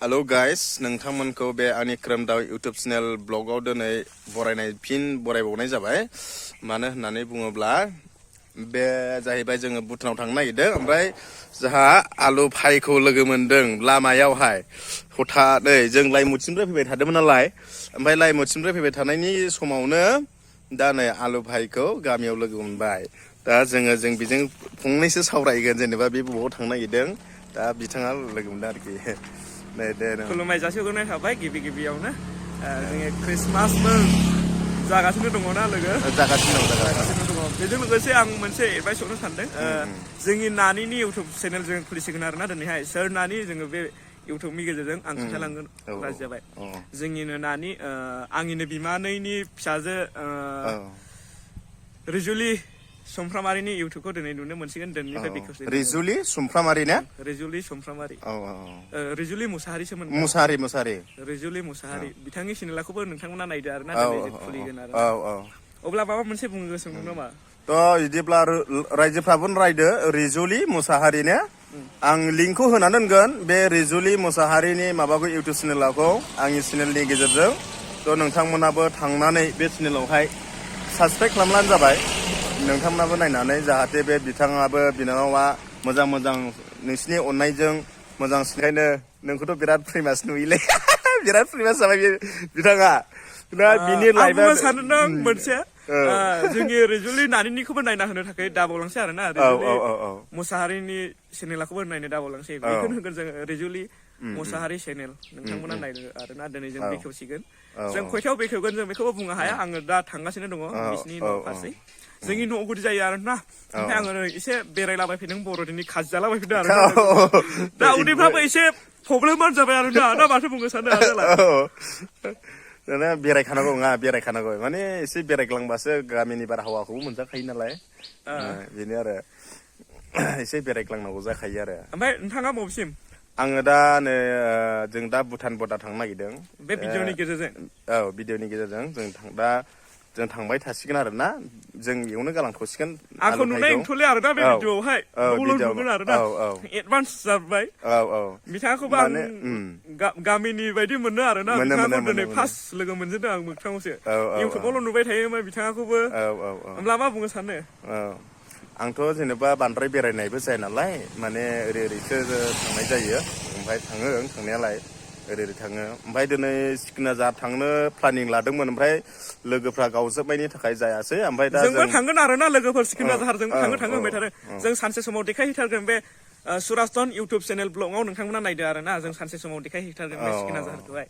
Hello guys, नोंथांमोनखौ बे आंनि क्रोमदाव YouTube channel ब्लगाव दिनै बरायबावनाय जाबाय। मानो होननानै बुङोब्ला बे जाहैबाय जोङो भुटानाव थांनो नागिरदों ओमफ्राय जोंहा आलु फाइखौ लोगो मोनदों लामायावहाय हठादै जों लाइमुथिनिफ्राय फैबाय थादोंमोन नालाय ओमफ्राय लाइमुथिनिफ्राय फैबाय थानायनि समावनो दा नै आलु फाइखौ गामियाव लोगो मोनबाय। दा जों बेजों फंनैसो सावरायगोन जेनेबा बे बबाव थांनो नागिरदों दा बिथाङा लोगो मोनदों आरोखि। खुलुमनाय जासिहरनाय थाबाय गिबियावनो जोङो क्रिसमासबो जागासिनो दङना लोगो जागासिनो दङ बेजों लोगोसे आं मोनसे एडभाइस हरनो सानदों जोंनि नानिनि इउटुब चेनेल जों खुलिसिगोन आरोना दिनैहाय सोर नानि जोङो बे इउटुबनि गेजेरजों आं खोन्थालांगोन राजि जाबाय जोंनिनो नानि आंनिनो बिमानैनि फिसाजो रिजुलि सुमफ्रामारिनि इउटुबखौ दिनै नुनो मोनसिगोन दिनैनिफ्राय बेखेवसिगोन रिजुलि सुमफ्रामारि ना रिजुलि सुमफ्रामारि रिजुलि मुसाहारिसोमोन मुसाहारि रिजुलि मुसाहारि बिथांनि चेनेलखौबो नोंथांमोना नायदो आरोना दिनै जों खुलिगोन आरो अब्ला माबा मोनसे बुंनो गोसो दं नामा थ' बिदिब्ला रायजोफ्राबो रायदो रिजुलि मुसाहारिनो आं लिंकखौ होनानै दोनगोन बे रिजुलि मुसाहारिनि माबाखौ इउटुब चेनेलखौ आंनि चेनेलनि गेजेरजों थ' नोंथांमोनाबो थांनानै बे चेनेलावहाय साबसक्राइब खालामब्लानो जाबाय नोंथांमोनाबो नायनानै जाहाथे बे बिथाङाबो बिनानावा मोजां नोंसिनि अननायजों मोजां सिखायनो नोंखौथ' बिराद फेमास नुयोलै बिराद फेमास जाबाय बिथाङा दा बिनि लाइफआ आं सानदों मोनसे जोंनि रिजुलि नानिनिखौबो नायना होनो थाखाय दाबावलांसै आरोना रिजुलि मुसाहारिनि चेनेलखौबो नायनो दाबावलांसै बेखौनो होगोन जों रिजुलि मुसाहारि चेनेल नोंथांमोना नायनो आरोना दिनै जों बेखेवसिगोन जों खयथायाव बेखेवगोन जों बेखौबो बुंनो हाया आङो दा थांगासिनो दङ बिसिनि न' फारसे जोंनि न'आव गुदि जायो आरोना ओमफ्राय आङो एसे बेरायलाबायफैदों बर'दिननि खाजि जालाबायफैदों आरो दा उदैफ्राबो एसे प्रब्लेमानो जाबाय आरो ना माथो बुंनो सानो दाना बेरायखानांगौ नङा बेरायखानांगौ माने एसे बेरायग्लांबासो गामिनि बारहावाखौबो मोनजाखायो नालाय बेनो आरो एसे बेरायग्लांनांगौ जाखायो आरो ओमफ्राय नोंथाङा बबेसिम आङो दा नै जों दा भुटान बर्डार थांनो नागिरदों बे भिडिअनि गेजेरजों भिडिअनि गेजेरजों जों थांबाय थासिगोन आरोना जों इयावनो गालांथ'सिगोन आंखौ नुनाय नंथ'ले आरोना बे भिडिअआवहाय दौल नुगोन आरोना एडभान्स जाबाय बिथाङाखौबो आं गामिनि बायदि मोनो आरोना बिथाङाखौ दिनै फार्स्ट लोगो मोनजेनदों आं मोगथाङावसो इउटुबावल' नुबाय थायोमोन बिथाङाखौबो होमब्ला मा बुंनो सानो आंथ' जेनेबा बांद्राय बेरायनायबो जाया नालाय माने ओरैसो थांनाय जायो ओमफ्राय थाङो थांनायालाय ओरै थाङो ओमफ्राय दिनै सिखोनाझार थांनो प्लानिं लादोंमोन ओमफ्राय लोगोफ्रा गावजोबनायनि थाखाय जायासै ओमफ्राय दा जोंबो थांगोन आरोना लोगोफोर सिखोनाझारजों थाङो होनबाय थादों जों सानसे समाव देखायहैथारगोन बे सुराजन इउटुब चेनेल ब्लगाव नोंथांमोना नायदो आरोना जों सानसे समाव देखायहैथारगोन बे सिखोनाझारखौहाय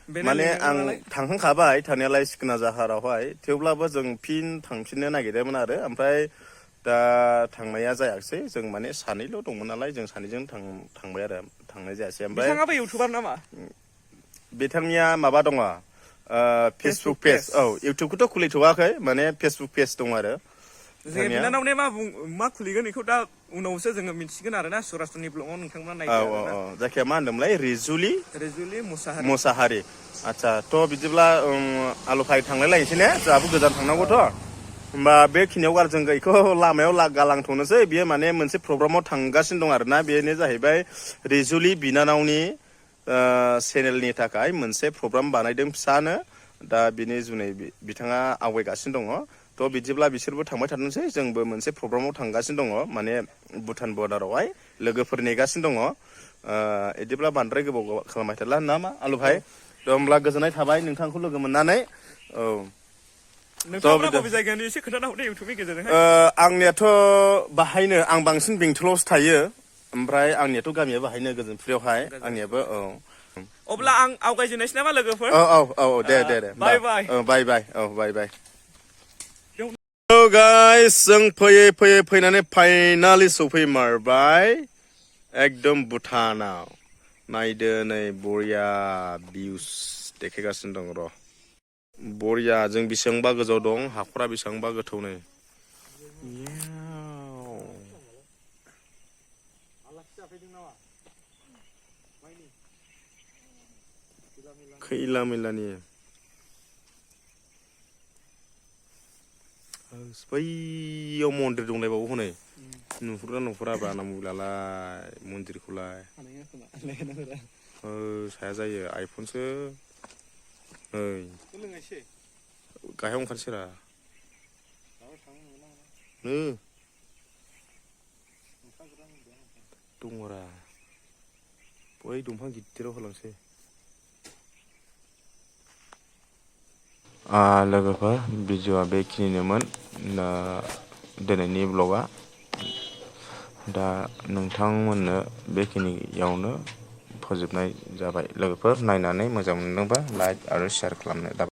माने आं थांखांखाबाय थांनायालाय सिखोनाझारावहाय थेवब्लाबो जों फिन थांफिननो नागिरदोंमोन आरो ओमफ्राय दा थांनाया जायाखिसै जों माने सानैल' दंमोन नालाय जों सानैजों थांबाय आरो थांनाय जायासै ओमफ्राय बिथाङाबो इउटुबार नामा बिथांनिया माबा दङ फेसबुक पेज इउटुबखौथ' खुलिथ'वाखै माने फेसबुक पेज दं आरो जों बिनानावने मा खुलिगोन बेखौ दा उनावसो जोङो मिथिगोन आरोना सुराजननि ब्लगाव नोंथांमोना नायदो जायखिया मा होनदोंमोनलाय रिजुलि मुसाहारि आदसा थ' बिदिब्ला आलु फाइ थांलाय लायनोसै ने जोंहाबो गोजान थांनांगौथ' होमबा बेखिनियाव जों बेखौ लामायाव गालांथ'नोसै बेयो माने मोनसे प्रग्रामाव थांगासिनो दं आरोना बेनो जाहैबाय रिजुलि बिनानावनि चेनेलनि थाखाय मोनसे प्रग्राम बानायदों फिसानो दा बिनि जुनै बिथाङा आवगायगासिनो दङ थ' बिदिब्ला बिसोरबो थांबाय थाथोंसै जोंबो मोनसे प्रग्रामाव थांगासिनो दङ माने भुटान बर्डारावहाय लोगोफोर नेगासिनो दङ बिदिब्ला बांद्राय गोबाव खालामबाय थाला नामा आलु भाइ थ' होमब्ला गोजोननाय थाबाय नोंथांखौ लोगो मोननानै नोंथाङा बबे जायगानि एसे खोन्थाना हरदो इउटुबनि गेजेरजोंहाय आंनियाथ' बाहायनो आं बांसिन बेंथलावसो थायो ओमफ्राय आंनियाथ' गामिया बाहायनो गोजोनफुरियावहाय आंनियाबो अब्ला आं आवगायजेननायसै नामा लोगोफोर दे बाय बाय बाय गाइस जों फैनानै फाइनालि सफैमारबाय एकदम भुटानाव नायदो नै बरिया भिउस देखायगासिनो दं र' बरिया जों बेसेबांबा गोजौआव दं हाखरा बेसेबांबा गोथौ नै खैला मैलानि बैयाव मन्दिर दंलायबावो हनै नुहुरा ना मबाइलालाय मन्दिरखौलाय साया जायो आइफनसो गाहायाव ओंखारसैरा दङरा बै दंफां गिदिराव होलांसै लोगोफोर भिडिअ'आ बेखिनिनोमोन दिनैनि ब्लगआ दा नोंथांमोननो बेखिनियावनो फोजोबनाय जाबाय लोगोफोर नायनानै मोजां मोनदोंबा लाइक आरो शेयार खालामनो दाबाय।